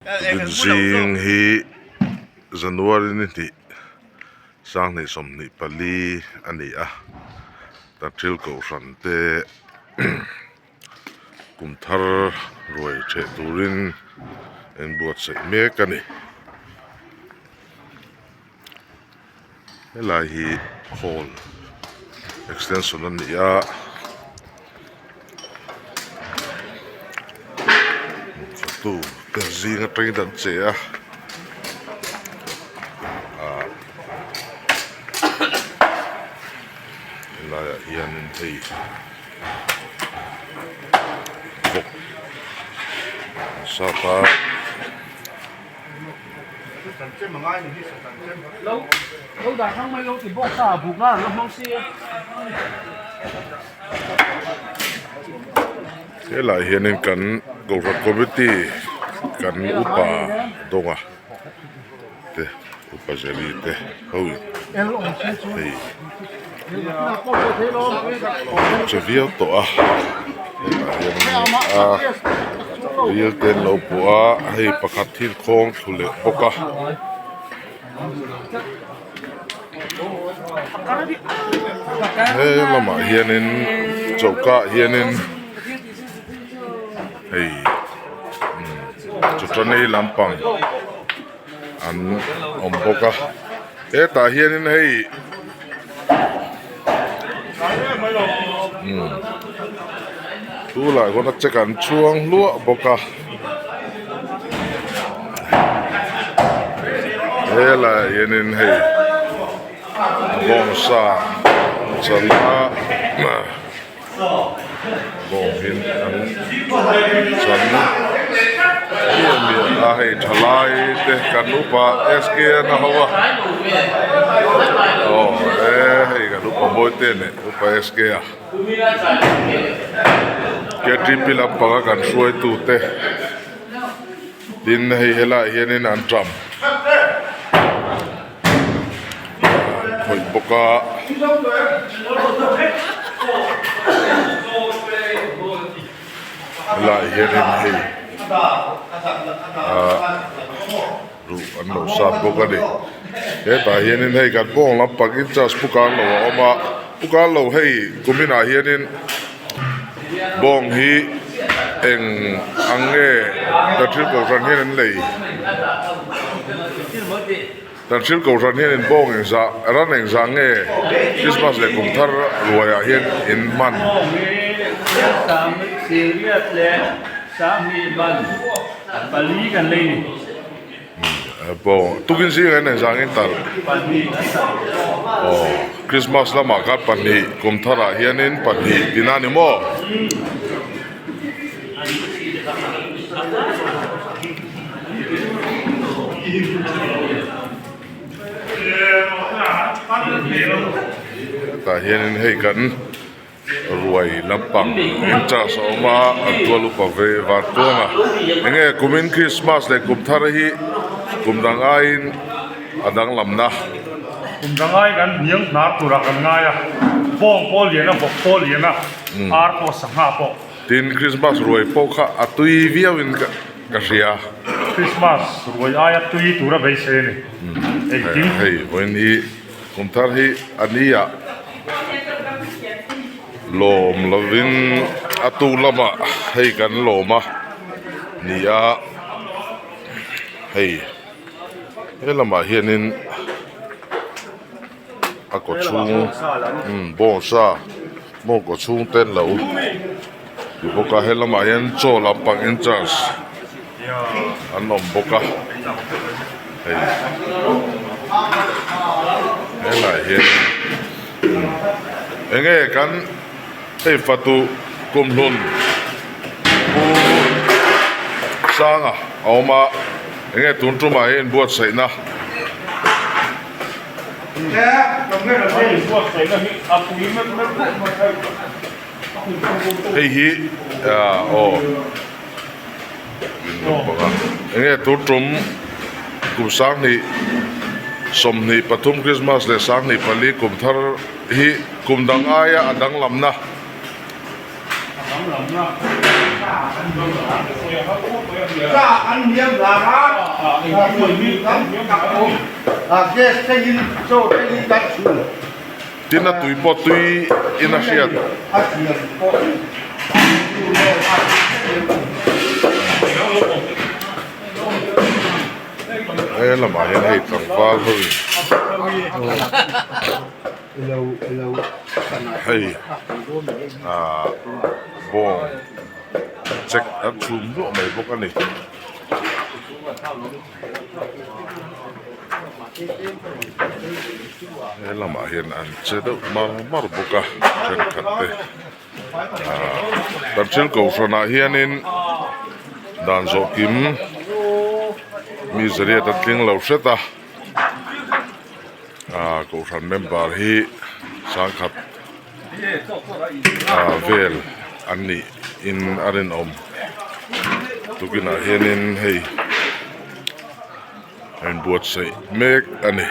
Zing hi January ni hnih sanghnih 24 a ni a Tanhril kohhran te kum thar ruai theh turin an buatsaih mek a ni. Helai hi hall extension a ni a tu te zing atangin an che a ah helaiah hianin hei bawk an sat a. Helai hianin kan Kohhran committee kan upa dawnga te upa zeli te ho in hei che viau tawh a hetah hianin a ril te an lo pawh a hei pakhat hi khawng thlu leh bawk a. He lamah hianin choka ah hianin hei chawṭanei lampang an awm bawk a hetah hianin hei umm tunah hian a check an chhuang hluah bawk a helaiah hianin hei bawngsa chana. Bawng hi an chan miah miah a hei thalai te kan upa SK an a ho a aw he hei kan upa Mawite leh upa SK a KTP lampanga kan hruaitu te tin hei helaiah hianin an ṭam. Khawih bawk a helaiah hianin hei ahh duh an lo sat bawk a ni hetah hianin hei kan bawng lampang in charge pu kar lo a awm a pu kar lo hei kumin ah hianin bawng hi eng ang nge Tanhril kohhran hian an lei Tanhril kohhran hian in bawng eng zah ran eng zah nge Christmas leh kum thar ruai ah hian in hman. Bawng tukin zingah hian engzah angin tarh aw Christmas lamah khan pahnih kum tharah hianin pahnih tina ni maw. Tah hianin hei kan. Ruai lampang in charge a awm a an tual upa ve van tuang a enge kumin Christmas leh kum thar hi kum dang aiin a danglamna. Kum dang ai kan hniang hnar turah kan ngai a bawng pawh lian a vawk pawh lian a ar pawh sangha pawh. Tin Christmas ruai pawh kha a tui viau in ka hria. Christmas ruai aia tui tura beisei a ni engkim. Hei vawiin hi. Kum thar hi a ni ah lawm lovin a tu lamah hei kan lawm a ni a hei he lamah hianin a kaw chhung umm bawngsa bawng kaw chhung te an lo ti bawk a he lamah hian chaw lampang in charge an awm bawk a hei helaiah hian enge kan hei fatu kumhlun pu sanga a awm a enge tun tumah hian buatsaihna. Hei hi aw enge tur tum kum 2023 Christmas leh 24 kum thar hi kum dang aia a danglamna. Tin a tui pawh tui in a hriat. He lamah hian hei tlangval ho in hei ah bawng check an chhum duah mai bawk a ni. He lamah hian an che deuh mar mar bawk a thenkhat te ah kan thil kohhranah hianin dan zawh kim mi zariat an tling lo hret a ah kohhran member hi sangkhat ah vel an nih in a rinawm tukinah hianin hei a inbuatsaih mek a ni.